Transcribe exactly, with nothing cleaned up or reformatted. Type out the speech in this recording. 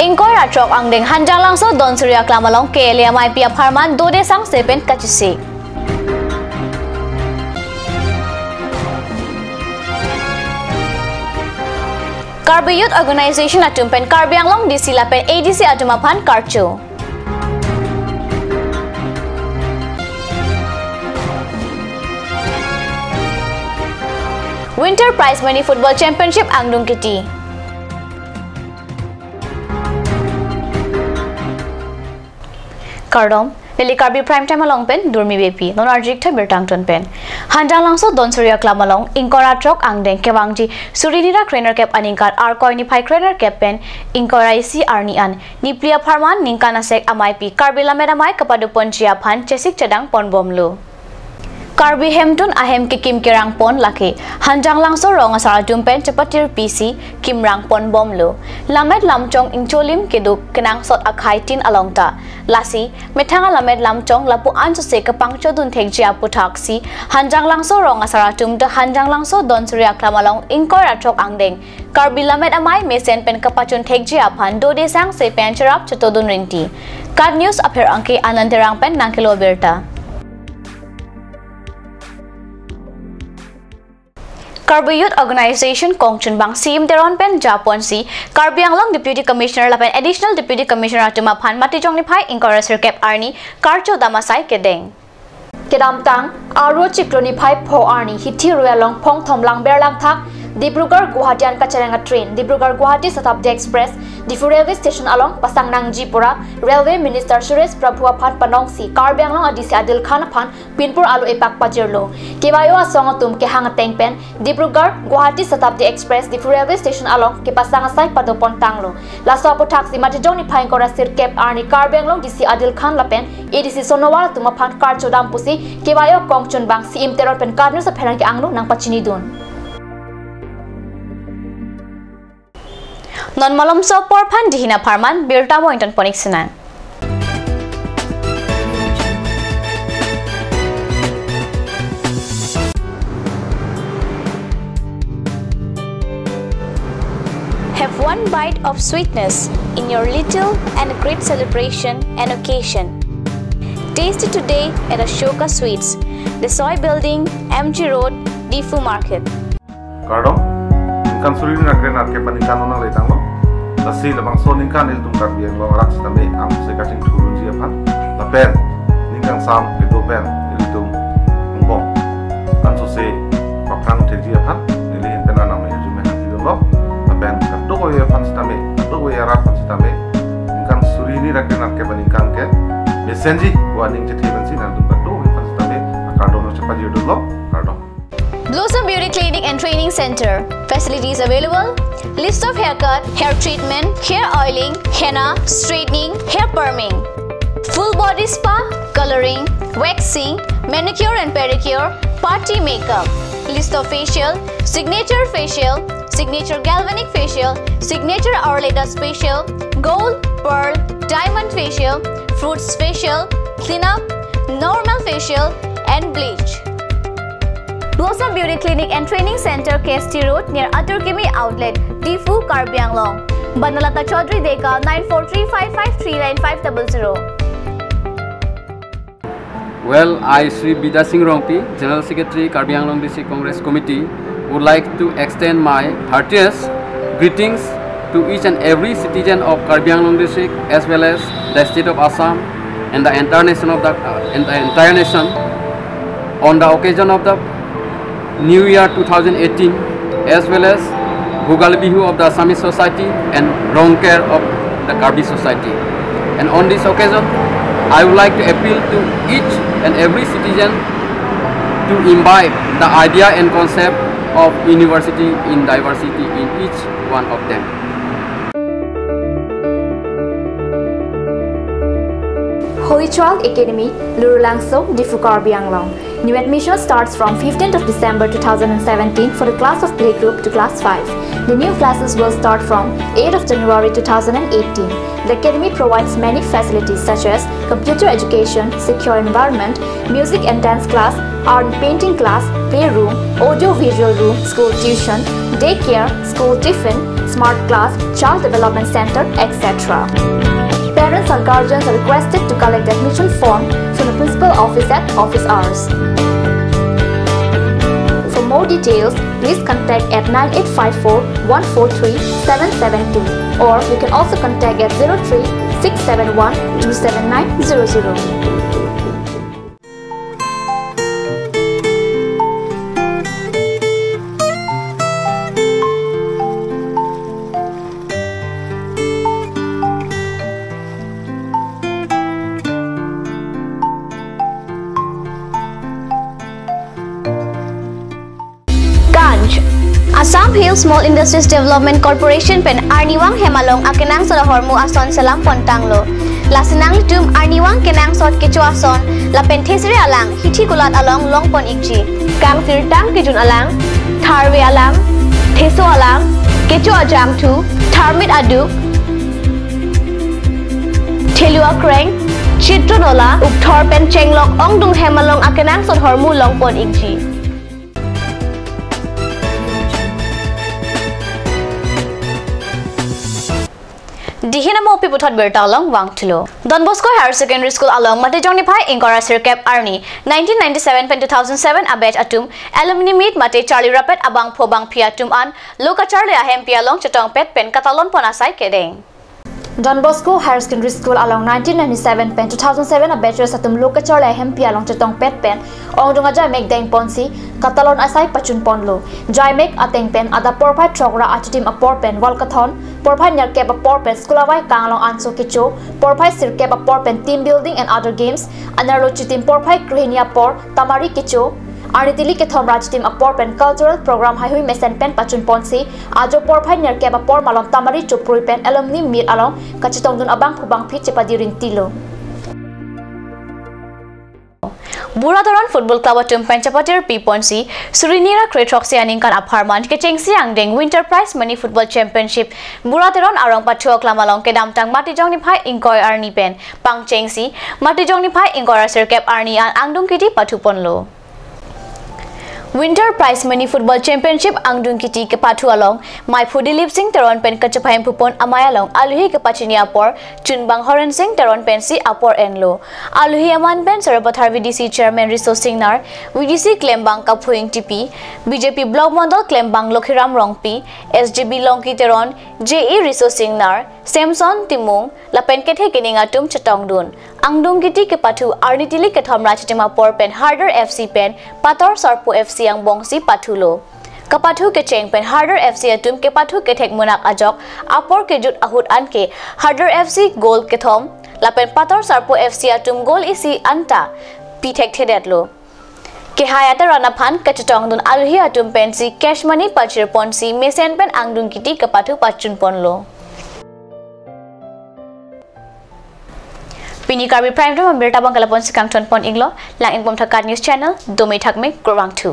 Ingkoi ra throk angdeng Hanjanglangso Donsuri Aklam along K L A ameipi apharman dode sangse pen kachesik. Karbi Youth Organization atum pen Karbi Anglong D C lapen A D C atum aphan karcho. Winter Prize Money Football Championship angdeng kiti. Kardom, neli Karbi Prime Time along pen Durmi Beypi, non arjik the birta angton pen. Hanjanglangso Donsuri Aklam along ingkoi ra throk angdeng kevangji suri hini ra krenerkep aningkan Arkoi niphai krenerkep pen ingkoi ra isi arni an niphli apharman ningkan asek ameipi Karbi Lammet Amei kepadoponji aphan chesik chedang ponbomlo. Karbi hemtun ahem kekim kerang pon lake Hanjanglangso rong asar atum pen chepatir pisi kimrang ponbomlo. Lammet lamchong ingcholim keduk kenangsot akhai tin along ta. Lasi, methang alammet lamchong lapu ansose kepangchodun thekji aputhaksi, Hanjanglangso rong asar atum ta Hanjanglangso Donsuri Aklam along ingkoi ra throk angdeng Karbi Lammet Amei mesen pen kepachun thekji aphan dode sangse pen cherap chetodun rinti. KAT News apherangke Anand Terang pen nangkelo birta. Karbi Youth Organization kongchunbang C M Teron pen japonsi Karbi Anglong Deputy Commissioner lapen Additional Deputy Commissioner atum aphan Matijong niphai ingkoi ra sirkep arni karcho dam asai kedeng. Kedamtang, Aro chiklo niphai pho arni hithi rui along phongthom langber langthak Dibrugarh Guwahati an kachareng a train Dibrugarh Guwahati Shatabdi Express Diphu Railway Station along pasang nangji pura Railway Minister Suresh Prabhu aphan panongsi Karbi Anglong a D C Adil Khan aphan pinpur alo epak pajirlo. Kevaio asong atum kehang ateng pen Dibrugarh Guwahati Shatabdi Express Diphu Railway Station along kepasang asai padopon tanglo. Laso aputhaksi Matijong niphai ingkoi ra sirkep arni Karbi Anglong D C Adil Khan lapen A D C Sonowal atum aphan karcho dam pusi kevaio kongchunbang C M Teron pen KAT News apherangke angno nangpachinidun. Non malomso apor aphan dihina apharman birta mo ington ponik sinan. Have one bite of sweetness in your little and great celebration and occasion. Taste it today at Ashoka Sweets, Desoi Building, M G Road, Diphu Market. Kardom, ningkan suri hini ra krenerkep aningkan non nangle tanglo. Lasi labangso aningkan ilitum Karbi Anglong arat sitame angse kachingthurunji aphan. Lapen, ningkan sam kedo pen ilitum angbong ansose paprang thekji aphan, neli ahin pen anam arjume hangji dunlo. Lapen, kadokave aphan sitame, kadokave arat aphan sitame, ningkan suri hini ra krenerkep aningkan ke mesenji pu aning chethe pensi nangtum kadokave aphan sitame akardom chepajir dunlo. Kardom. Blossom Beauty Clinic and Training Center. Facilities available: lips of haircut, hair treatment, hair oiling, henna, straightening, hair perming, full body spa, coloring, waxing, manicure and pedicure, party makeup, lips of facial, signature facial, signature galvanic facial, signature Ayurveda facial, gold, pearl, diamond facial, fruits facial, cleanup, normal facial, and bleach. Blossom Beauty Clinic and Training Center, K S T Road, near Atur Kimi Outlet, Diphu, Karbi Anglong. Banalata Chaudhary Deka, nine four three five five three nine five double zero. Well, I, Shri Bidya Singh Rongpi, General Secretary, Karbi Anglong District Congress Committee, would like to extend my heartiest greetings to each and every citizen of Karbi Anglong District as well as the state of Assam and the entire nation of the, uh, and the entire nation on the occasion of the New Year two thousand eighteen, as well as Bhogaলী Bihu of the Assamese society and Rongker of the Karbi society. And on this occasion, I would like to appeal to each and every citizen to imbibe the idea and concept of university in diversity in each one of them. Holy Child Academy, Lurulangso, Diphu, Karbi Anglong. New admission starts from fifteenth of December two thousand seventeen for the class of playgroup to class five. The new classes will start from eighth of January two thousand eighteen. The academy provides many facilities such as computer education, secure environment, music and dance class, art and painting class, playroom, audio-visual room, school tuition, daycare, school tiffin, smart class, child development center, et cetera. Parents or guardians are requested to collect admission form from the principal office at office hours. For more details, please contact at nine eight five four one four three seven seven two, or you can also contact at zero three six seven one two seven nine zero zero. Ganj. Assam Hill Small Industries Development Corporation pen arnivang hem along akenangsot ahormu ason selam pon tanglo. Lasi nanglitum arnivang kenangsot kecho ason lapen thesere alang hithi kulat along long pon ikji. Kangsirtang kejun alang, tharve alang, theso alang, kecho ajangthu, tharmit aduk, thelu akreng, chitro nola, ukthor pen chenglok ongdung hem along akenangsot ahormu long pon ikji. Dihin amo pi puthot birta along vangthulo. Don Bosco Higher Secondary School along Matijong niphai ingkoi ra sirkep arni nineteen ninety-seven pen two thousand seven a-batch atum alumni meet mate charli rapet abangphu bangphi atum an lo kacharli ahempi along chetongpet pen katalon pon asai kedeng. Don Bosco Higher Secondary School along nineteen ninety-seven pen two thousand seven a-batches atum lo kacharli ahempi along chetongpet pen ongdung ajaimek deng ponsi katalon asai pachun ponlo. Jaimek ateng pen adap porphai throk ra achitim apor pen wall kathon, porphai nerkep apor pen school avai kanglong anso kecho, porphai sirkep apor pen team building and other games, anerlo chitim porphai krehini apor tamari kecho, arni tili kethom ra chitim apor pen cultural program haihui mesen pen pachun ponsi ajo porphai nerkep apor malom tamari choprui pen alumni meet along kachetongdun abangphu bangphi chepadi rintilo. Bura Teron Football Club atum pen chapatir pi ponsi suri hini ra kre throksi aningkan apharman kechengsi angdeng Winter Prize Money Football Championship Bura Teron arong pathu aklam along kedamtang Matijong niphai ingkoi arni pen pangchengsi Matijong niphai ingkoi ra sirkep arni an angdung kiti pathu ponlo. Winter Prize Money Football Championship angdung kiti kepathu along maiphu Dilip Singh Teron pen kachepahemphu pon amei along alohi kepachini apor chunbang Horen Singh Teron pensi apor enlo. Alohi aman pen Sarupathar V D C Chairman Riso Singnar, V D C klembang Kaphu Ingtipi, B J P Block Mondol klembang Lokhiram Rongpi, S G B Longki Teron, J E Riso Singnar, Samson Timung, lapen kethe kening atum chetongdun. Angdung kiti kepathu arni tili kethom ra chitim apor pen Hardar F C pen Pator Sarpo F C angbongsi pathulo. Kepathu kecheng pen Hardar F C atum kepathu kethek munak ajok apor kejut ahut anke Hardar F C goal kethom lapen Pator Sarpo F C atum goal isi anta pi thekthedetlo. Kehai ateron aphan kachetongdun alohi atum pensi cash money pachir ponsi mesen pen angdung kiti kepathu pachun ponlo. Pini Karbi Prime Time abirta abang ke lapu-ansi kangton pon iklo, lang-ik bom tha KAT News Channel, dome thakme, kurvangthu.